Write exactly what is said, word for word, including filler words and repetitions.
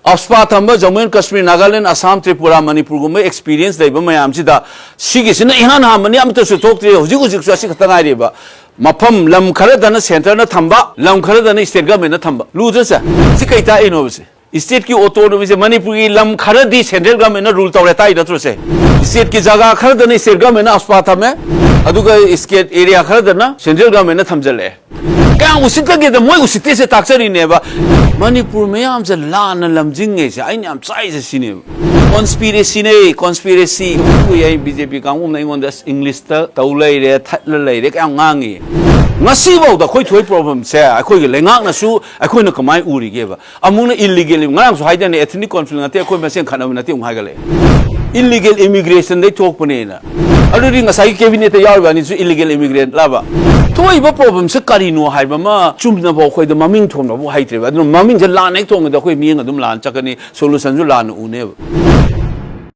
ꯑꯞꯁꯄꯥ ꯊꯝꯕ Jammu and Kashmir, Nagaland, Assam, Tripura, ꯃꯅꯤꯄꯨꯔꯒꯨꯝꯕ experience ꯂꯩꯕ ꯃꯌꯥꯝꯁꯤꯗ ꯁꯤꯒꯤꯁꯤꯅ ꯏꯍꯥꯟ ꯍꯥꯟꯕꯅꯤ, ꯑꯃꯠꯇꯁꯨ ꯊꯣꯛꯇ꯭ꯔꯤ, ꯍꯧꯖꯤꯛ ꯍꯧꯖꯤꯛꯁꯨ ꯑꯁꯤ ꯈꯛꯇ ꯉꯥꯏꯔꯤꯕ꯫ ꯃꯐꯝ ꯂꯝ ꯈꯔꯗꯅ ꯁꯦꯟꯇꯔꯅ ꯊꯝꯕ, ꯂꯝ ꯈꯔꯗꯅ ꯁ꯭ꯇꯦꯠ ꯒꯃꯦꯟꯅ ꯊꯝꯕ꯫ ꯂꯨꯗ꯭ꯔꯁꯦ? ꯁꯤ ꯀꯩ ꯇꯥꯛꯏꯅꯣꯕꯁꯦ? ꯁ꯭ꯇꯦꯠꯀꯤ ꯑꯣꯇꯣꯅꯣꯃꯤꯁꯦ ꯃꯅꯤꯄꯨꯔꯒꯤ ꯂꯝ ꯈꯔꯗꯤ ꯁꯦꯟꯇ꯭ꯔꯦꯜ ꯒꯃꯦꯟꯅ ꯔꯨꯜ ꯇꯧꯔꯦ ꯇꯥꯛꯏ ꯅꯠꯇ꯭ꯔꯣ ꯁꯦ? ꯁ꯭ꯇꯦꯠꯀꯤ ꯖꯒꯥ ꯈꯔꯗꯅ ꯁ꯭ꯇꯦꯠ ꯒꯃꯦꯟꯅ ꯑꯞꯁꯄꯥ ꯊꯝꯃꯦ, ꯑꯗꯨꯒ ꯁ꯭ꯇꯦꯠ ꯑꯦꯔꯤꯌꯥ ꯈꯔꯗꯅ ꯁꯦꯟꯇ꯭ꯔꯦꯜ ꯒꯃꯦꯟꯅ ꯊꯝꯖꯜꯂꯛꯑꯦ꯫ ꯀꯌꯥꯝ ꯎꯁꯤꯠꯇꯒꯦꯗ, ꯃꯣꯏ ꯎꯁꯤꯠꯇꯦꯁꯦ ꯇꯥꯛꯆꯔꯤꯅꯦꯕ꯫ ꯃꯅꯤꯄꯨꯔ ꯃꯌꯥꯝꯁꯦ ꯂꯥꯟꯅ ꯂꯝꯖꯤꯡꯉꯦꯁꯦ ꯑꯩꯅ ꯌꯥꯝ ꯆꯥꯛꯏꯁꯦ ꯁꯤꯅꯦꯕ꯫ ꯀꯣꯟꯁꯄꯤꯔꯦꯁꯤꯅꯦ, ꯀꯣꯟꯁꯄꯤꯔꯦꯁꯤ꯫ ꯎꯏ, ꯑꯩ ꯕꯤ ꯖꯦ ꯄꯤ ꯀꯥꯡꯕꯨꯅ ꯑꯩꯉꯣꯟꯗ ꯑꯁ ꯏꯪꯂꯤꯁꯇ ꯇꯧ ꯂꯩꯔꯦ, ꯊꯠꯂ ꯂꯩꯔꯦ ꯀꯌꯥꯝ ꯉꯥꯡꯉꯤ꯫ ꯉꯁꯤꯐꯥꯎꯗ ꯑꯩꯈꯣꯏ ꯊꯣꯛꯏ ꯄ꯭ꯔꯣꯕ꯭ꯂꯦꯝꯁꯦ ꯑꯩꯈꯣꯏꯒꯤ ꯂꯩꯉꯥꯛꯅꯁꯨ ꯑꯩꯈꯣꯏꯅ ꯀꯃꯥꯏꯅ ꯎꯔꯤꯒꯦꯕ? ꯑꯃꯨꯛꯅ ꯏꯜꯂꯤꯒꯦꯜ, ꯉꯔꯥꯡꯁꯨ ꯍꯥꯏꯗꯅ ethnic conflict ꯅꯠꯇꯦ, ꯑꯩꯈꯣꯏ ꯃꯁꯦꯟ ꯈꯠꯅꯕ ꯅꯠꯇꯦ ꯑꯃꯨꯛ ꯍꯥꯏꯒꯠꯂꯛꯑꯦ꯫ ꯏꯜꯂꯤꯒꯦꯜ ꯏꯃꯤꯒ꯭ꯔꯦꯁꯟꯗꯩ ꯊꯣꯛꯄꯅꯦꯅ꯫ ꯑꯗꯨꯗꯤ ꯉꯁꯥꯏꯒꯤ ꯀꯦꯕꯤꯅꯦꯠꯇ ꯌꯥꯎꯔꯤꯕ ꯑꯅꯤꯁꯨ ꯏꯜꯂꯤꯒꯦꯜ ꯏꯃꯤꯒ꯭ꯔꯦꯟꯠ ꯂꯕ? ꯊꯣꯛꯏꯕ ꯄ꯭ꯔꯣꯕ꯭ꯂꯦꯝꯁꯦ ꯀꯔꯤꯅꯣ ꯍꯥꯏꯕ ꯑꯃ ꯆꯨꯝꯅꯐꯥꯎ ꯑꯩꯈꯣꯏꯗ ꯃꯃꯤꯡ ꯊꯣꯟꯕꯐꯥꯎ ꯍꯩꯇ꯭ꯔꯦꯕ꯫ ꯑꯗꯨꯅ ꯃꯃꯤꯡꯁꯦ ꯂꯥꯟꯅ ꯍꯦꯛ ꯊꯣꯟꯕꯗ ꯑꯩꯈꯣꯏ ꯃꯤꯠꯌꯦꯡ ꯑꯗꯨꯝ ꯂꯥꯟꯅ ꯆꯠꯀꯅꯤ, ꯁꯣꯂꯨꯁꯟꯁꯨ ꯂꯥꯟꯅ ꯎꯅꯦꯕ꯫